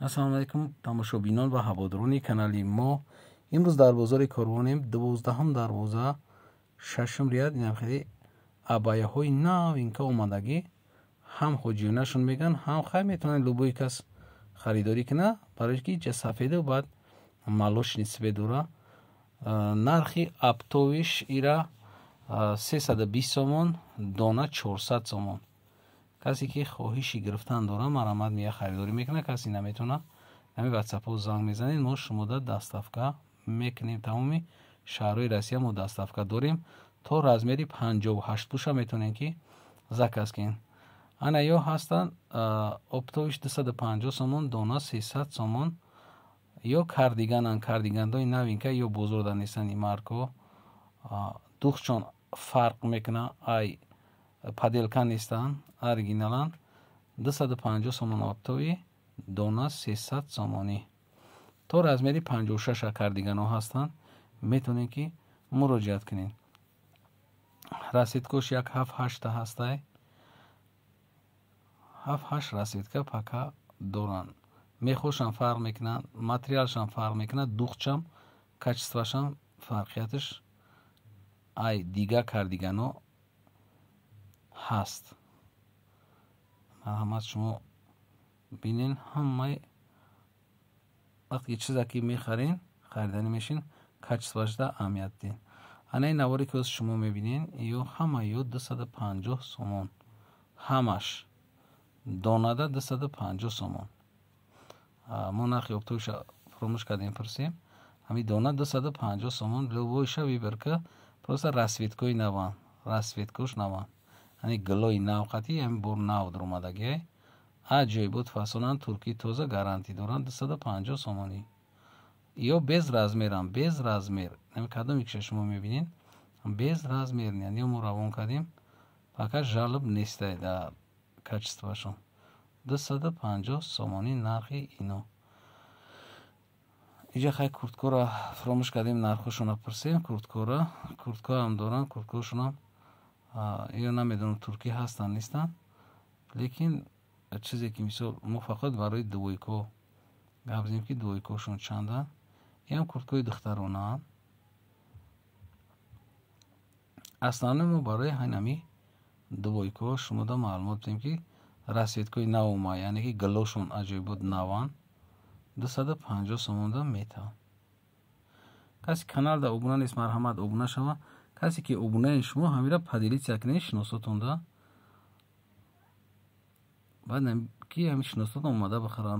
Ассалому алайкум, тамошобинон ва ҳаводорони канали мо. Имрӯз дар бозори Корвонем, 12-ҳум дарвоза, 6-ум ряд. Инам хеле абаяҳои навинка омадагӣ, ҳам ҳоҷиёнашон мегӯянд, ҳам хай метавонад любой кас харидорӣ кунад, барои ки ҷа сафеду баъд молочный цвет дора. Нархи оптовиш ира 320 сомон, дона 400 сомон. Касе ки хоҳиши гирифтан дора, марҳамат, мея харидорӣ мекунад. Касе наметавона, ҳами ватсапҳо занг мезанед, мо шумода доставка мекунем. Тамоми шаҳрҳои Россия мо доставка дорем. То размери 58 пуша метавонем ки заказ кунем. Ана ё ҳастанд, оптовиш 250 сомон, дона 300 сомон. Ё кардигананд, кардигандои новинка, ё бозорда нестанд и марко. Духчон фарқ мекунад, ай подделка нестанд, оригиналанд. 250 сомон оптовый, дона 300 сомонӣ. То размери 56 кардиганҳо ҳастанд, метавонед ки муроҷиат кунед. Расцветкош як ҳафт ҳашта ҳастай, ҳафт ҳашт расцветка пока доранд. Мехошам фарқ мекунанд, материалшам фарқ мекунад, духчам качествашам фарқияташ ай дига кардиганҳо ҳаст. Марҳамат, шумо бинен. Ҳамаи вақте ки чизе ки мехарен, хариданӣ мешин, качествашда аҳамият диҳед. Ана ин наворе ки ҳозир шумо мебинед, ё ҳама ё 250 сомон, ҳамаш донада 250 сомон. Мо нархи оптовиша фуромӯш кардем пурсем. Ҳами дона 250 сомон, любойша выбор ка, просто расцветкои наванд, расцветкош наванд, яъне гулои нав қатӣ, ҳами бор нав дуромадагиай. Аҷоибот фасонанд, туркии тоза, гарантӣ доранд, 250 сомонӣ. Ё без размерам, без размер. Ами кадоме ки шумо мебинед, без размер, ё мо равон кардем, пока жалоб нестай дар качествашон. 250 сомонӣ нархи ино. Иҷа хай курткора фуромӯш кардем нархошонро пурсем. Курткора, курткоам доранд, курткошонам ё намедонам, туркӣ ҳастанд, нестанд, лекин чизе ки мисол мо фақат барои двойко гап зем, ки двойкошон чанданд. Иам курткои духтаронаанд. Основной мо барои ҳамин двойко шумода маълумот бидем, ки расцветкои нав омад, яъне ки гулошон аҷоибот наванд, 250 сомонда метавон. Касе каналда обуна нест, марҳамат, обуна шава. Касе ки обунаи шумо, ҳамира поделиться кунед шиносотонда, баъд ки ҳами шиносотон омада бихаранд.